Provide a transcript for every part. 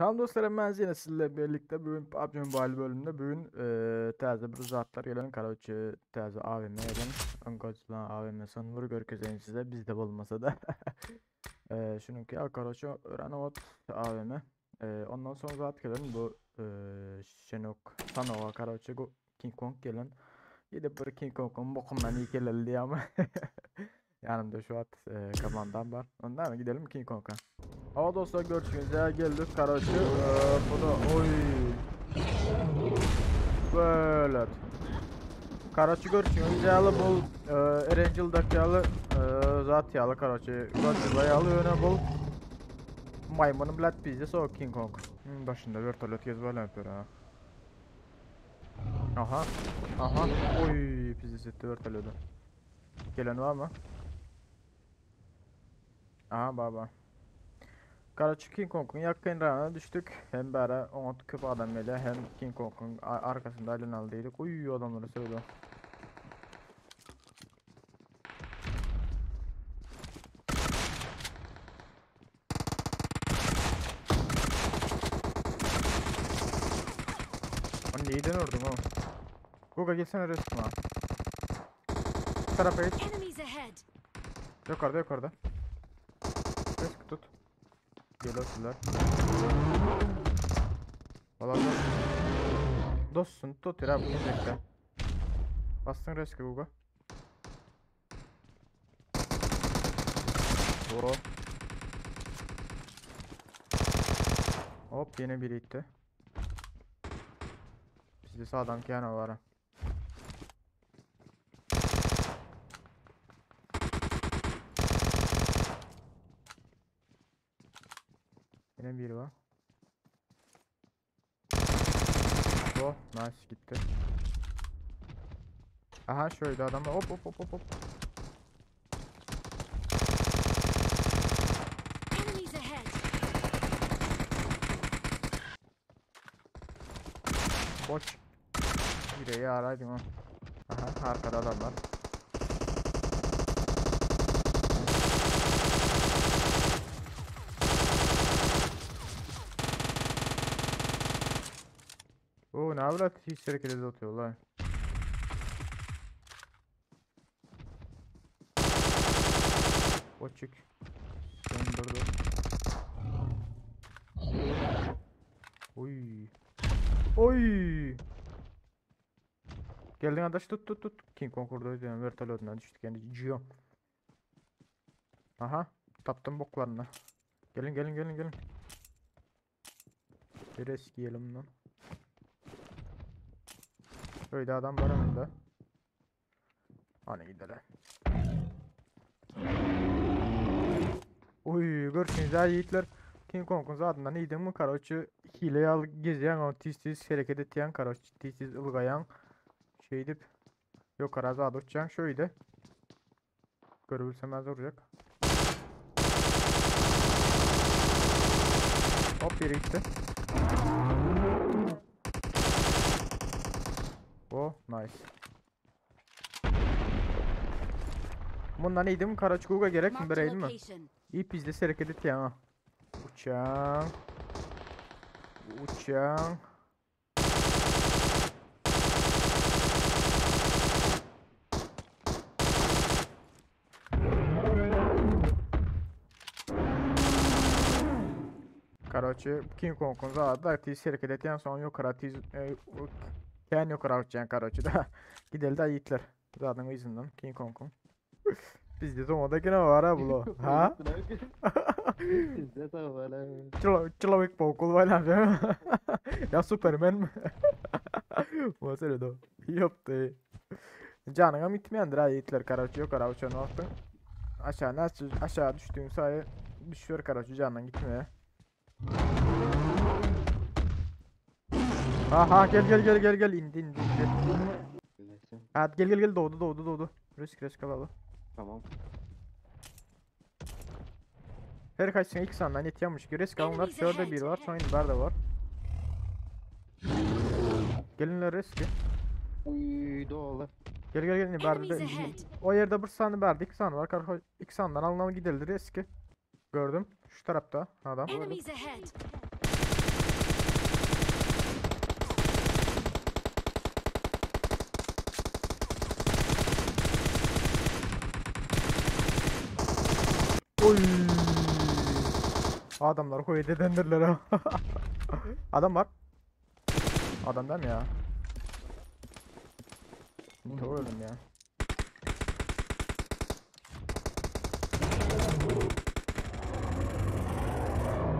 Salam dostlar, ben yine sizinle birlikte bugün PUBG Mobile bölümünde bugün täze bir zatlar gelen karoçi täze AVM gelen Godzilla AVM son bir görkezeyim size bizde bolmasa da. Şununki ya karoçi öğren AVM. Ondan sonra zat gelen bu Şenok Sanova karoçi King Kong gelen. Gidip bir King Kong'un bokundan iyi geleli ama. Yanımda şu at komandam var. Ondan mı gidelim King Kong'a? Ama dostlar görüşürüz geldik karoçi. Bu da oy. Böyle. Karoçi görüşürüz yalı bul Erangel'daki yalı zat yalı karoçi. Godzilla yalı öne bul. Maymunun bilet bizde so King Kong. Başında vertolyot gez böyle yapıyor ha. Aha. Aha. Oy bizi setti vertolyotu. Gelen var mı? Aha baba. Karaçı King Kong'un yakınlarına düştük. Hem bari ona köp adam ile hem King Kong'un arkasında elini aldıydık. Uy adamları söyle. Onu neyden ördüm o? Guga gelsene resme. Bu tarafa geç. Yukarıda yukarıda. Risk tut. Geliyorlar. Valla dostsun tut ya bu gidecekler. Bastın riski Guga. Oh. Hop yine biri itti. Bizde sağdan kenar var. Yine biri var. Oh nice gitti. Aha şöyle adam var. Hop hop hop hop hop. Boş. Yüreği araydım ha. Aha arkada adam var. Oo ne avrat hiç hareket atıyor lan. Boçuk. Söndürdü. Oy. Oy. Geldin adaş tut tut tut. King Kong oradaydı yani vertolyotuna düştük yani Gio. Aha taptım boklarına. Gelin gelin gelin gelin. Bir eskiyelim lan. Öyle adam var önünde. Hani gidelim. Oy görüşürüz ya yiğitler. King Kong'un zaten iyiydi mi karoçu hile al gezeyen o tiz tiz hareket ettiyen karoçu tiz tiz ılgayan şey dip yok arazi adı uçacaksın şöyle. Görebilsem az olacak. Hop yere gitti. Oh nice. Bundan iyiydi mi Karaçkuga gerek mi bereydi mi? İyi pizde hareket et ya. Uçan. Uçan. Karoçi King Kong'un zaten tiz hareket etyen son yok kara tiz Ken yok kara uçan karoçi da gidelim de yiğitler. Zaten yüzünden King Kong'un. Bizde sonunda yine var ha bu. Ha? Bizde de var ha. Çilavik bokul var lan. Ya Superman mi? Mesela da yaptı. Canına bitmeyendir ha yiğitler karoçi yok kara uçan oldu. Aşağı nasıl aşağı düştüğün saye düşüyor karoçi canından gitmeye. Aha gel gel gel gel gel indi indi indi. Hadi gel gel gel doğdu doğdu doğdu. Risk risk alalım. Tamam. Her kaçsın ilk sandan yetiyormuş. Risk alınlar. Şurada bir var, sonra inbar da var. Gelinler riski. Uy doğru. Gel gel gel inbar da. O yerde bir sanı verdi, iki sanı var. Karho iki sandan alınalım gidelim riski. Gördüm. Şu tarafta adam. Adamlar hoýet edendirler ha. Adam var. Adam değil mi ya? Çok öldüm ya.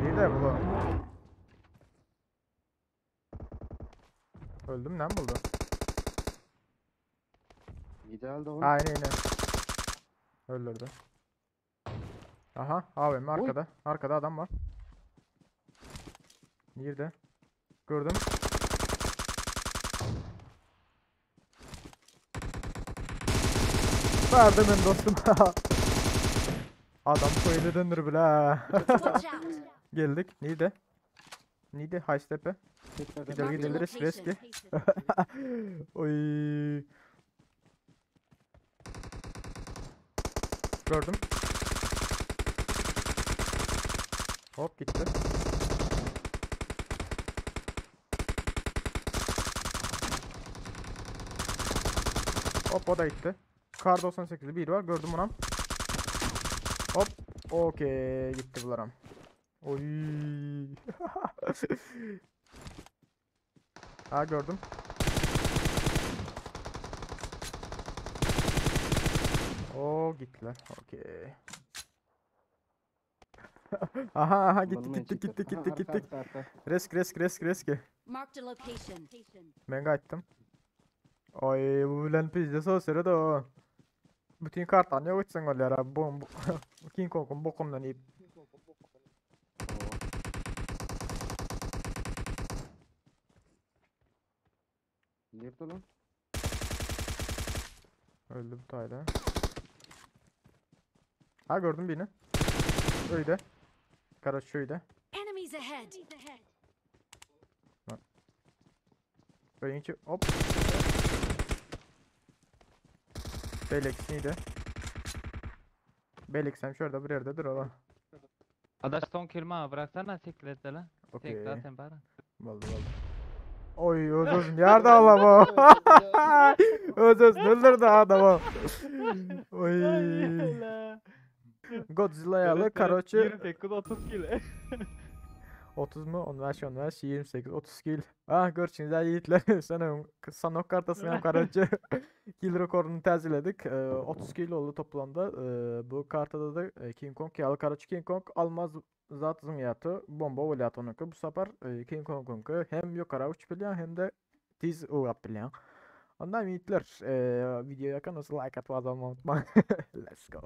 Bir de bu. Öldüm lan buldu. Giderdi o. Aynen aynen. Öldürdü. Aha AVM arkada. Arkada adam var. Nerede? Gördüm. Verdim ben dostum. Adam koydu döndür bile ha. Watch out. Geldik. Nerede? Nerede? High step'e. Gidelim Marked a gidelim risk riski. location. Oy. Gördüm. Hop gitti. Hop o da gitti. Kar 98'li bir var. Gördüm onu. Hop. Okey gitti bularım. Oy. Ha gördüm. O gittiler. Okey. Aha aha gitti gitti gitti gitti gitti. Risk risk risk risk. Marked a location. Ben kaçtım. Ay bu bilen pizde soseri de o. Bütün kartlar yok etsin oluyor abi. Bom, King Kong'un bokundan yiyip. Nerede lan? Öldü bu tayda. Ha gördüm birini. Öyle. Kara şöyle. Enemies ahead. Böyle hop. Belek neydi? Belek sen şurada bir yerdedir ola. Adaş son kilma bıraksana siktir et lan. Okey. Tek zaten bana. Boldy boldy. Oy öz özün nerede Allah bu? Öz öz öldürdü adamı. Oy. Godzilla yalı karoçi 28 30 kilo. 30 mu? 15 15 28 30 kill. Ah görüşürüz yiğitler. Sen Sanok kartasını hem karoçi kill rekorunu təzələdik. 30 kill oldu toplamda. Bu kartada da King Kong yalı karoçi King Kong almaz zat zıngıyatı bomba olyatı onunki. Bu sefer King Kong'unki hem yukarı uçup bilýän hem de tiz uğrap bilýän. Ondan yiğitler video yakın olsa like atmayı unutmayın. Let's go.